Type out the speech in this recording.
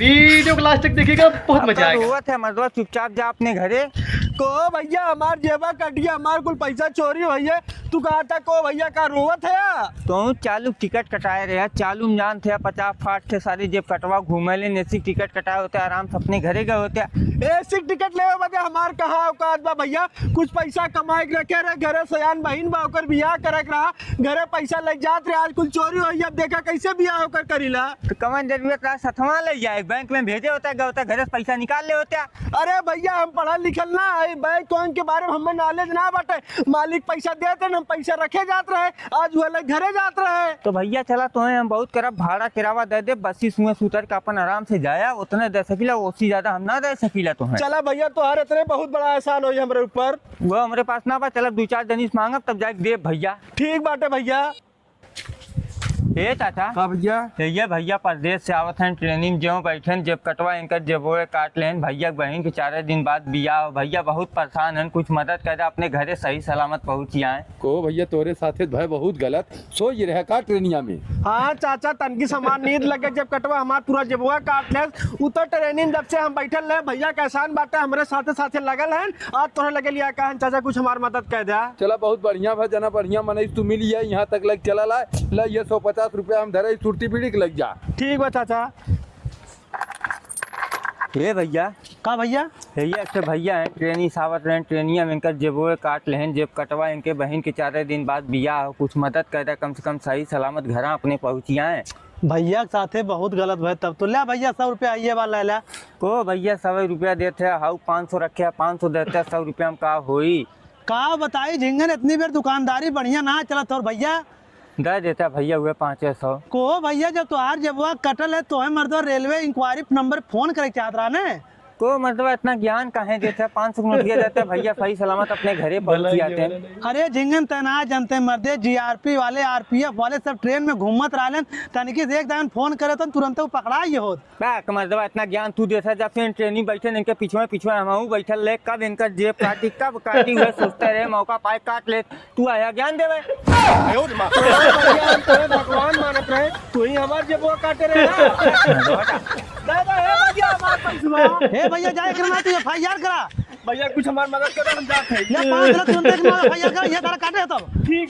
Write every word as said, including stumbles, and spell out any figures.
वीडियो को लास्ट तक देखिएगा, बहुत अब मजा का आएगा। रोवत है मर्दवा, चुपचाप जा अपने घरे। को भैया, हमार जेबा कट गया, हमार कुल पैसा चोरी होई है। तू कहा था को भैया का रोवत है? तो चालू टिकट कटाए रहे, चालू में जानत है, पचास फाट थे सारे जेब कटवा घूमे ले, एसी टिकट कटाए होते, आराम से अपने घरे गए होते। एसी टिकट लेवे बदे हमार कहाँ औकात बा भैया? कुछ पैसा कमाए के रखे रहे, घरे सयान बहिन बा, ओकर बियाह करे के रहा, घरे पैसा लग जात रहे, आज कुल चोरी होई, अब देखा कैसे बियाह ओकर करीला। तो कवन जरूरत रहा सथवा ले जाए, बैंक में भेजे होता, गए होता, घरे से पैसा निकाल ले होता। अरे भैया, हम पढ़ल लिखल ना है, बैंक वैंक के बारे में हमें नॉलेज ना बाटे। मालिक पैसा देते न, हम पैसा रखे जात रहे, आज वो अलग घरे जात रहे। तो भैया चला, तोहे हम बहुत करब भाड़ा किरावा दे दे, बस इस हुए से उतर के अपन आराम से जाया, उतने दे सकीला, उससे ज्यादा हम ना दे सकीला तोहे। चला भैया, तोहार इतने बहुत बड़ा एहसान होई हमरे ऊपर। वो हमरे पास ना बा, चला दू चार दिन इस मांगब तब जाके देब भैया। ठीक बाटे भैया। ए चाचा। का भैया? ये भैया परदेस से आवत हैं, ट्रेनिंग जो बैठन जेब कटवा इनकर जेबोए काट लेन। भैया के बहिन के चारे दिन बाद बियाह हो। भैया बहुत परेशान हैं, कुछ मदद कर दे, अपने घरे सही सलामत पहुँची आए। को भैया तोरे साथे भय बहुत गलत, सो ये रहा का ट्रेनिया में? हाँ चाचा, तनकी समान नींद लगे जेब कटवा हमार पूरा जेबुआ काट लेस। उ तो ट्रेनिंग जब से हम बैठल रहे भैया के एहसान बाटे हमरे साथे साथे लगल हैं। आज तोहरे लगे लिया का हन चाचा, कुछ हमार मदद कर द्या। चला, बहुत बढ़िया भा, जना बढ़िया मनई से तू मिली है, यहाँ तक लग चला ला। ला, ये सौ पचास रुपया हम धरे, सुरती बीड़ी के लग जा। ठीक बा चाचा। ए भैया। का भैया? भैया, एक ठे भैया हैं, ट्रेनी सावत रहें, ट्रेनिया में इनकर जेबोए काट लेहें, जेब कटवा, इनके बहिन के चारे दिन बाद बियाह हो, कुछ मदद कर दे, कम से कम सही सलामत घरा अपने पहुँचियाएँ। भैया के साथे बहुत गलत भय तब तो। ल्या भैया, सौ रुपया आइए बा, ले ल्या। को भैया, सौ रुपया देते हैं, हाउ पाँच सौ रखे हैं, पाँच सौ देते हैं, सौ रुपया में का होई? का बताई झिंगन, इतनी बेर दुकानदारी बढ़िया ना चलत और भैया। दे देता भैया हुए पाँचे सौ। को भैया, जब तोहार जेबवा कटल है, तोहे मर्दवा रेलवे इंक्वायरी नंबर फोन करे चाहत रहा ने। को मर्दवा इतना ज्ञान काहे देता है? पाँच सौ के नोटिया देता है भैया, सही सलामत अपने घरे पहुँच जाते हैं। अरे झिंगन, तै ना जानते मर्दे, जीआरपी वाले, आरपीएफ वाले सब ट्रेन में घूमत रहलन, तनिकी से एक दान फोन करे तो तुरंत वो पकड़ा ही होत। बा, मर्दवा, इतना ज्ञान तू देता, जब से ट्रेनी बैठे, इनके पिछुए, पिछुए हमहू बैठल ले, कब इनकर जेब काटी, कब काटी, हुए सोचते रहे, मौका पाए काट ले, तू आया ज्ञान देवे। आयो रे माँ। तोरे भगवान मानत रहे, तू ही हमार जेबवा काटे रहे ना। दादा, हे भैया, हमार पैसवा। हे भैया, जाए करना, तू एफआईआर करा। भैया, कुछ हमार मदद करो, हम जात है। ये पाँच लाख तुरंत एक एफआईआर करा, ये तारा काटे है तब। ठीक।